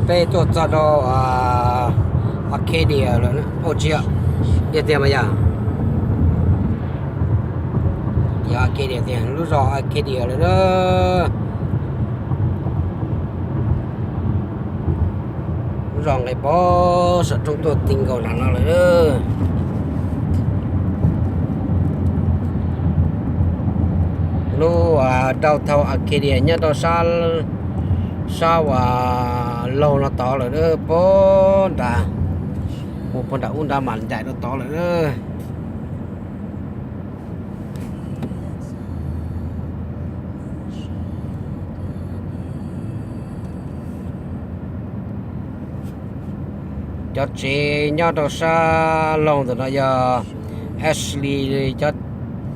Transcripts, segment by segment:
Peb tuaj txog rau Arcadia lawm, ua tsis yog tiag mas yog, yog Arcadia tiag, lub zos Arcadia lawm na. Lub zos nqis pem saum roob tuaj ti nkaus nram no lawm. Lub downtown Arcadia nyob rau sab, sab uas laug no tod lawm, puag nram, mus puag nram ub nrad mas ncaim rau tod lawm. Cov tsev nyob rau sab laug ntawm no yog Ashley cov,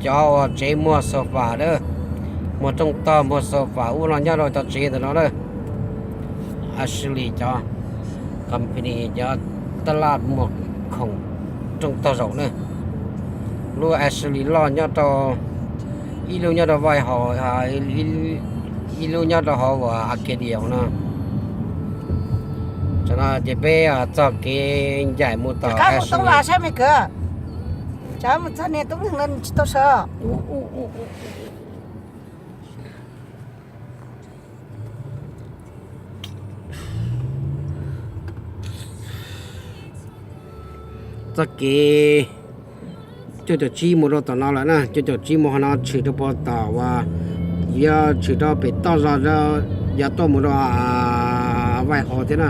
cov tsev muag sofa na, muag rooj tog muag sofa ub no nyob rau cov tsev ntawm no na. Ashley cov company cov tab laj muag khoom rooj tog zaum na. Lub Ashley loj nyob rau, ib lub nyob rau Whitehall, ib lub nyob rau hauv uas Arcadia no. Tam no ces peb txog kev ncaim mus tom Ashley. Txoj kev cuaj caum tsib mus rau tom no lawm na, cuaj caum tsib mus qhov no tshwm rau puag tom uas, yuav tshwm rau pem toj zog, yuav tuaj mus rau Whitehall thiab na.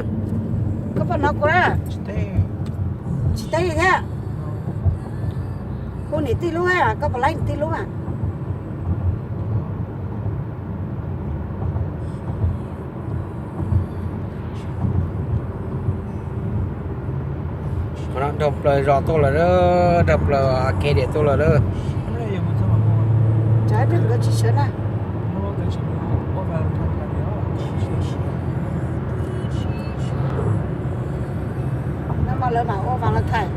Koj pom no kuv na, tsis teb li thiab. Hu niam tij lub, koj pom laib niam tij lub na. Qhov no dhau plaws zos tuaj lawm, dhau plaws Arcadia tuaj lawm. Tsis sawv na. No mas lawv mam ua Valentine.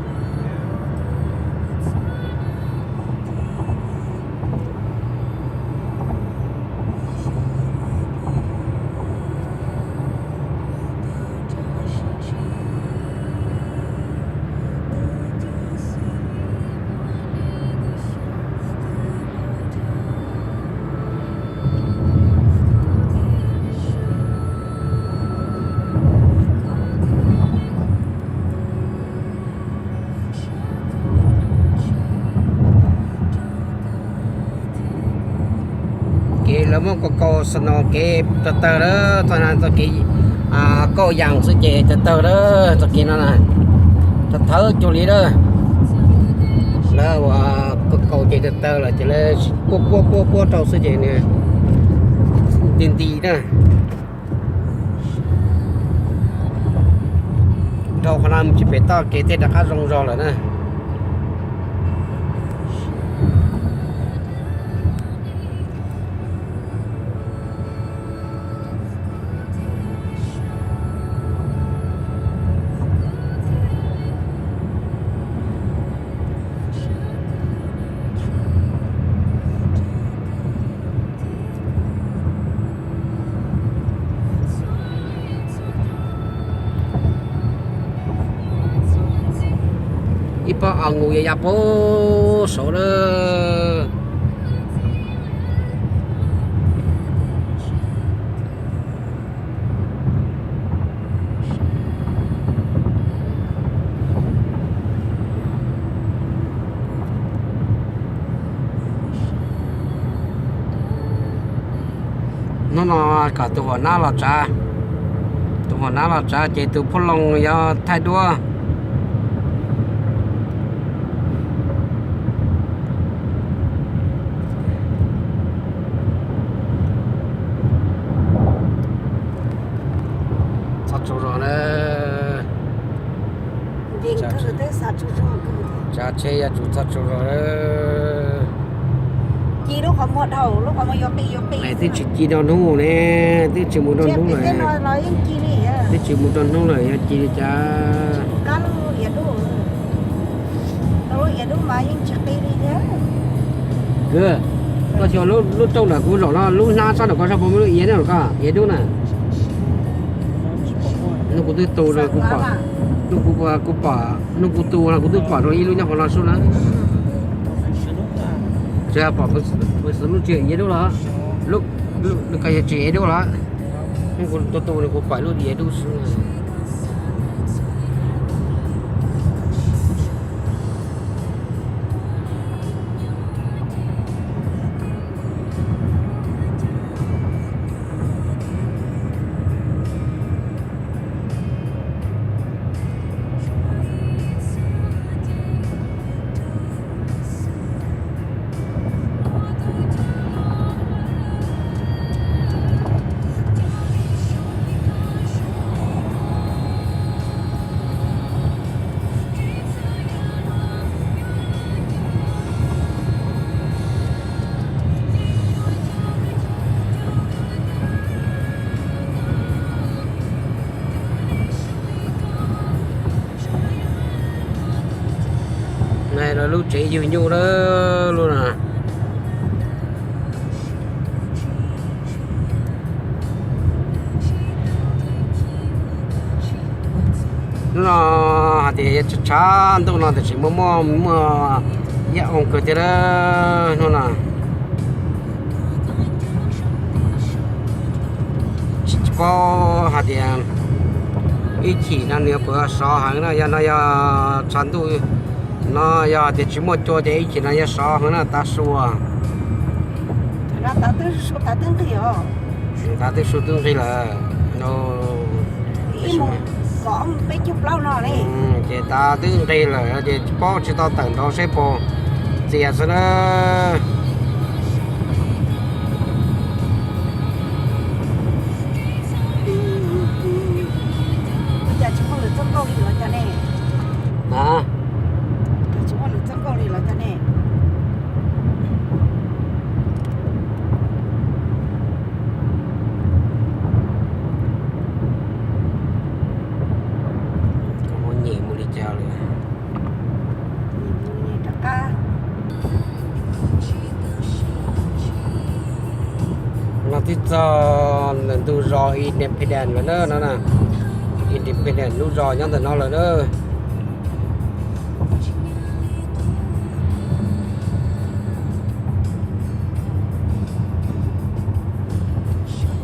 Kev lawv muab kaus kaus snow kev tawg tawg lawm, txoj kev kauj yas xwb ces tawg tawg lawm, txoj kev no na, tawg thawb cuag li lawm. Lawv ua kaus kaus ces tawg tawg lawm ces lawv puab puab puab puab rau xwb ces nws nti nti na. Dhau qhov no mus tsis pem toj kev thiaj rov qab zoo zog lawm na. Ib pob os nkus ya ya puag saud lawm. Hnub no kom tus huam nab los tsav, tus huam nab los tsav ces tus phuj loo yog thaij duab. Txhob tsaug zog na. Tsav tsheb yuav tsum txhob tsaug zog na. Twb tsis ci rau hnub ne, twb tsis mus rau hnub lawm, twb tsis mus rau hnub lawm yog ci li cas. Koj xyuas lub rooj nram kuv zaum no, lub hnab sab nram koj sab puas muaj lub iav ne, koj iav dub na. Hnub kuv twb tu, kuv pom, hnub kuv, kuv pom, hnub kuv tu no kuv twb pom rau ib lub nyob qhov no sub na. Tsis pom, pw xwm lub tsis iab dub los, lub, lub ko yog tsis iab dub los. Hnub kuv tu tu no kuv pom lub iab dub xwb. Nai los lub tsev yug nyuj lawm lub no. Hnub no hais tias yuav tshav tshav ntuj no tiam sis muaj muaj muaj ib oo kawg thiab hnub no. Tsis paub hais tias ib chim no nws puas sov heev na, yog no yog tshav ntuj no yog hais tias tsis muaj cua ces ib chim no yog sov heev na tav su. Tav twb su twb nqig lawm. Ces tav twb nqig lawm ces tsis paub tsis tau tawm nrov seb puas txias xwb na. Nyem mus li cas lawm. No twb txog ntug zos Independence lawm na no. Independence lub zos nyob ntawm no lawm na.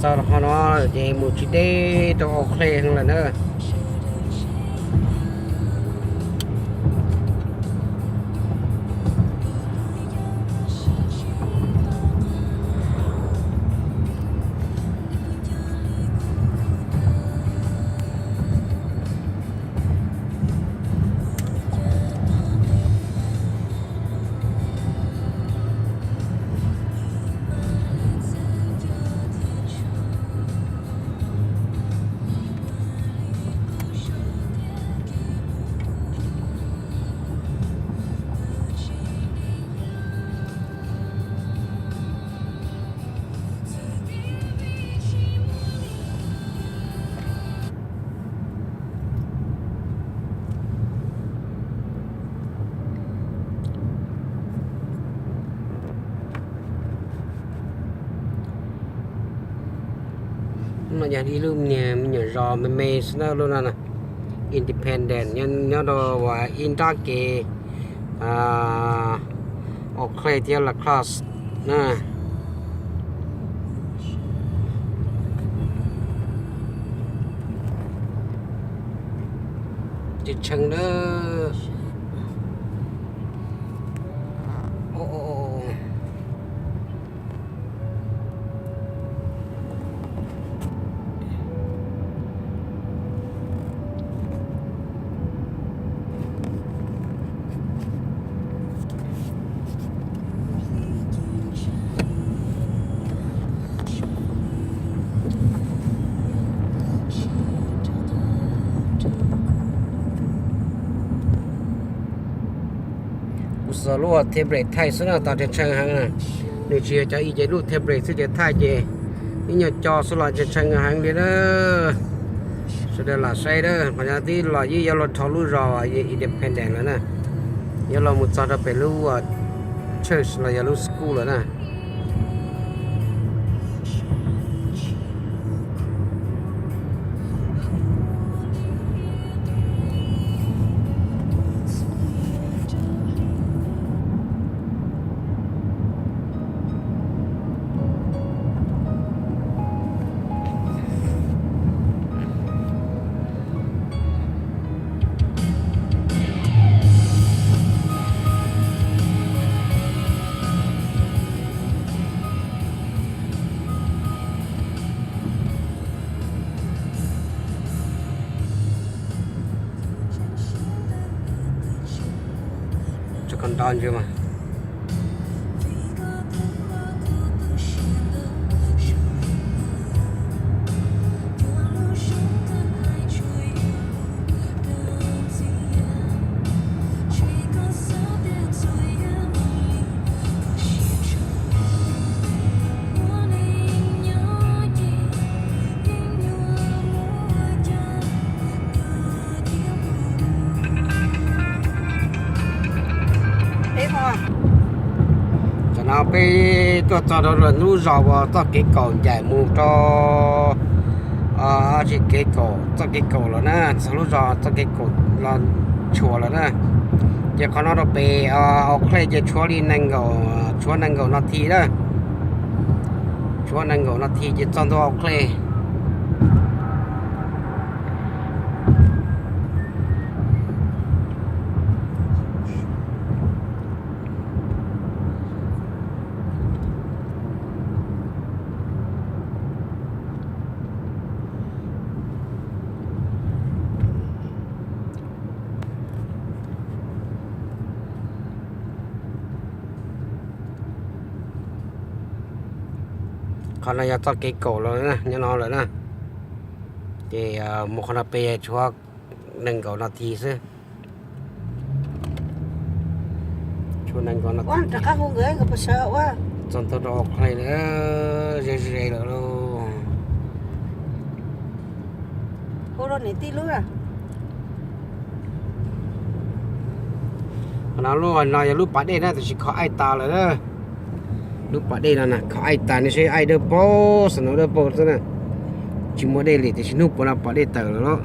Txog qhov no ces mus tsis deb rau Oakland lawm na. No yog ib lub niag me nyuam zos me me xwb na, lub no Independence nyob rau uas ib nrab kev Oakland thiab La Crosse na. Tseem tshee na. Kuv xuas lub tablet thaij xwb na, tab tseem tshee heev na. Nws tsis yog cov i ces lub tablet xwb ces thaij ces ib nyuag co xwb los tseem tshee heev li na. Sawv daws lam saib na, qhov no twb los yeej yuav luag dhau lub zos Independence lawm na. Yuav los mus txog rau pem lub church los yog lub school lawm na. Tso ntsis mas. Tam no peb tuaj txog rau lub zos uas txoj kev kaum ncaim mus rau, tsis, kev kaum, txoj kev kaum lawm na, txog lub zos txoj kev kaum los tshuam lawm na. Ces qhov no rau pem Au Khlej ces tshuav li nees nkaum, tshuav nees nkaum nas this na. Tshuav nees nkaum nas this ces txog ntua Au Khlej. Qhov no yog txoj kev kaum lawm, nyob no lawm na. Ces mus qhov no pem tshuav nees nkaum nas this xwb. Tshuav nees nkaum nas this. Txog ntua rau Au Khlej lawm, ze ze lawm lauj. Qhov no lub no yog lub pas dej na, tab sis khov aib tas lawm na. Lub pas dej no na khov aib tas, nej saib aib dawb paug, snow dawb paug xwb na. Tsis muaj dej li, tiam sis hnub puav no pom dej tawm lawm lauj.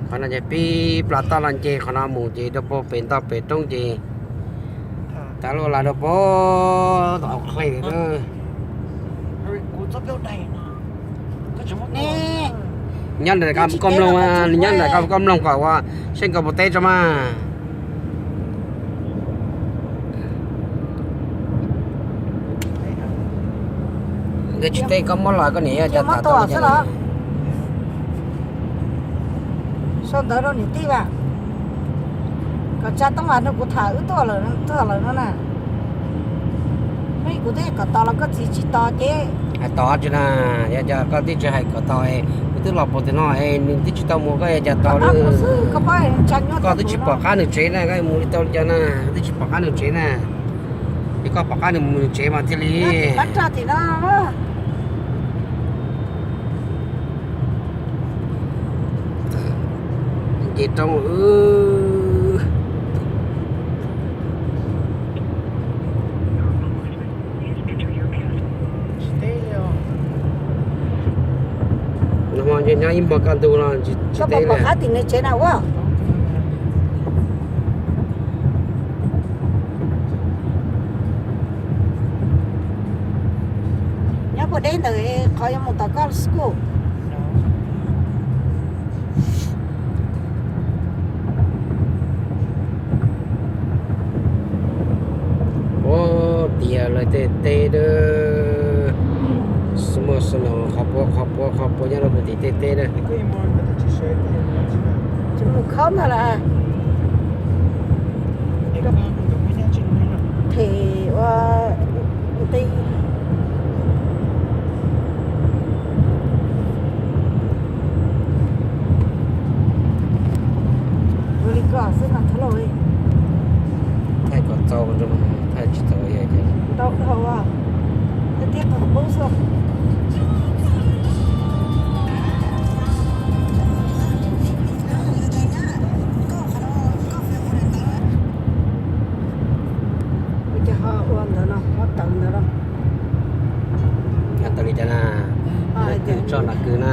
Qhov no ces pib plas toj los nce qhov no mus ces dawb paug pem ntoj pem roob ces tas luaj lawm dawb paug tom Au Khlej lawm. Nyob ntawm koj mloog, nyob ntawm koj mloog kom ua seb koj puas teb tso mas. Nkawd tsis teb koj muab los koj niam yog cas tas tau xwb los. Sau ntawv rau niam tij vas, kom tsa toob vas nrog kuv tham wb tuaj lawm, tuaj lawm no na. Kuv twb kom tos los koj txiv tsis tos ces. Hais tos tsis na, yog cas koj twb tsis hais kom tos, kuv twb los puag tim no es nws twb tsis tau mus, koj yog cas tos. Koj twb tsis pom qab nws tsev na, koj mus li tau li cas na, twb tsis pom qab nws tsev na. Es koj pom qab nws mus nws tsev mas thiaj li. Nce roob. Nyob ib hmo kaj ntug no tsis teb li. Nyob puag deb ntawm qhov yuav mus tom koj school. Puag tim lawv tej teb, muaj snow qhov puag qhov puag qhov puag nyob rau puag tim tej teb na. Tsis mus khawb ntag lawm. Them ua nti. Ua li ko xwb mas thaum lauj. Thaij kom txaus, thaij tsis txaus yog ntau dhau, thiab qub xwb. Ua cas ho ua ntawd no, ho tawm ntawd no. Tawm li cas na? Tso nram kwv na.